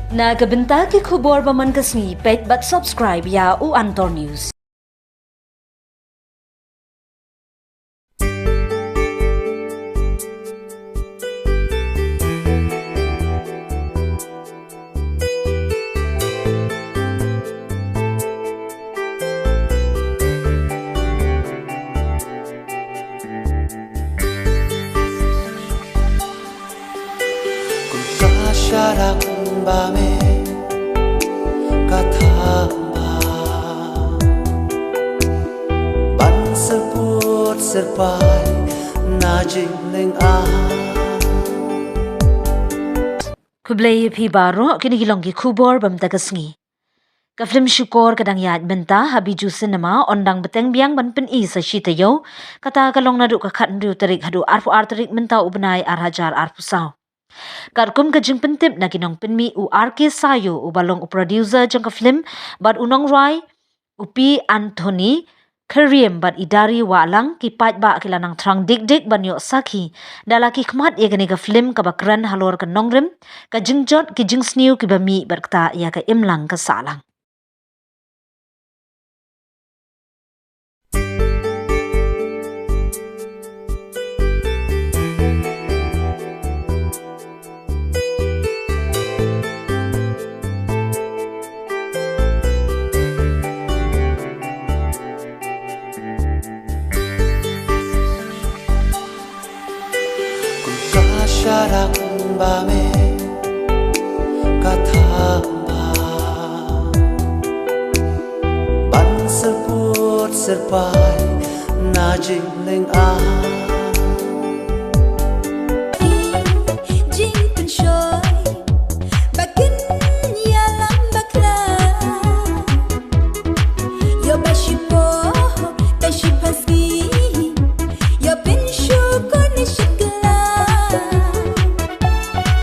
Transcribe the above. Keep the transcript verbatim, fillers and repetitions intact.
Na ka bynta ki khubor ba man ka sngi, peit bad subscribe ïa u Antor News. Kumta sharak ba me ka thamba ban syrput syrpai na jinglynga. Khublei ïa phi baroh, kine ki long ki khubor ba mynta ka sngi. Ka film Shukor ka dang ïaid mynta ha Bijou Cinema, yn dang bteng biang ban pyni sa shi taïew, kata ka long naduh ka khathynriew tarik haduh arphew ar tarik mynta u bnai ar hajar arphew saw. Katkum ka jingpyntip na ki nongpynmih, u R K Sayo uba long u producer jong ka film bad u nongrwai u P Anthony Kyriem bad i Dari Wahlang, ki paidbah ki la nang thrang dik dik ban ïoh sakhi da la ki khmat ïa kane ka film kaba kren halor ka nongrim, ka jingjot, ki jingsniew kiba mih bad kata ïa ka imlang ka sahlang. Kumta sharak ba me ka thamba ban syrput syrpai na jinglynga.